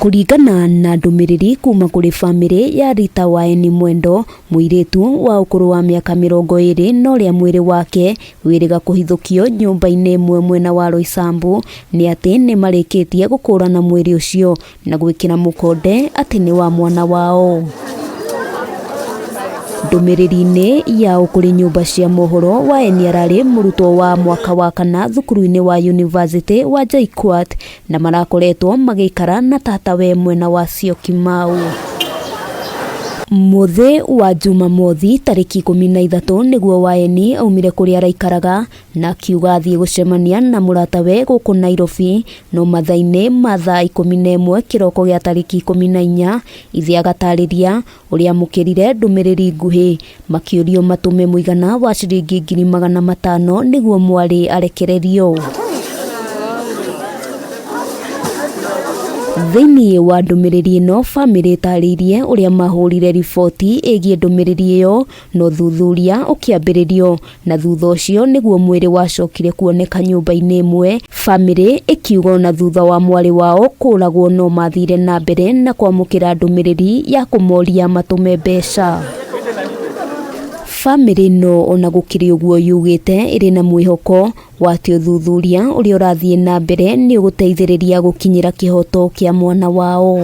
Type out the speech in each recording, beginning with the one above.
Kũringana na ndũmĩrĩri kuma kũrĩ bamĩrĩ ya Rita Waeni Mwendo, mũirĩtu wa ũkũrũ wa mĩaka 20 na ũrĩa mwĩrĩ wake wĩrĩga kũhithũkio nyũmba-inĩ ĩmwe mwena wa Roysambu, nĩ atĩ nĩ marĩkĩtie gũkũrana mwĩrĩ ũcio na gwĩkĩra mũkonde atĩ nĩ wa mwana wao. Ndũmĩrĩri-inĩ yao kũrĩ nyũmba cia mohoro, Waeni ararĩ mũrutwo wa mwaka wa kana thukuru-inĩ wa University wa JKUAT na marakoretwo magĩikara na tatawe mwena wa Syokimau. Mũthĩ wa Jumamothi tarĩki 13 nĩguo Waeni aumire kũrĩa araikaraga na akiuga athiĩ gũcemania na mũratawe gũkũ Nairobi, no mathaa-inĩ ma thaa 11 kĩroko gĩa tarĩki 14 ithe agatarĩria ũrĩa amũkĩrire ndũmĩrĩri nguhĩ makĩũrio matũme mũigana wa ciringi 500,000 nĩguo mwarĩ arekererio. Thĩinĩ wa ndũmĩrĩri ĩno bamĩrĩ ĩtarĩirie ũrĩa mahũrire riboti ĩgiĩ ndũmĩrĩri ĩyo na ũthuthuria ũkĩambĩrĩrio, na thutha ũcio nĩguo mwĩrĩ wacokire kuoneka nyũmba-inĩ ĩmwe. Bamĩrĩ ĩkiuga ona thutha wa mwarĩ wao kũragwo no mathire na mbere na kwamũkĩra ndũmĩrĩri ya kũmoria matũme mbeca. Bamĩrĩ ĩno ona gũkĩrĩ ũguo yugĩte ĩrĩ na mwĩhoko wa atĩ ũthuthuria ũrĩa ũrathiĩ na mbere nĩ ũgũteithĩrĩria gũkinyĩra kĩhoto kĩa mwana wao.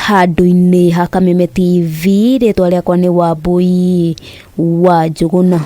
Handũ-inĩ ha Kameme TV, rĩtwa rĩakwa nĩ Wambui wa Njũgũna.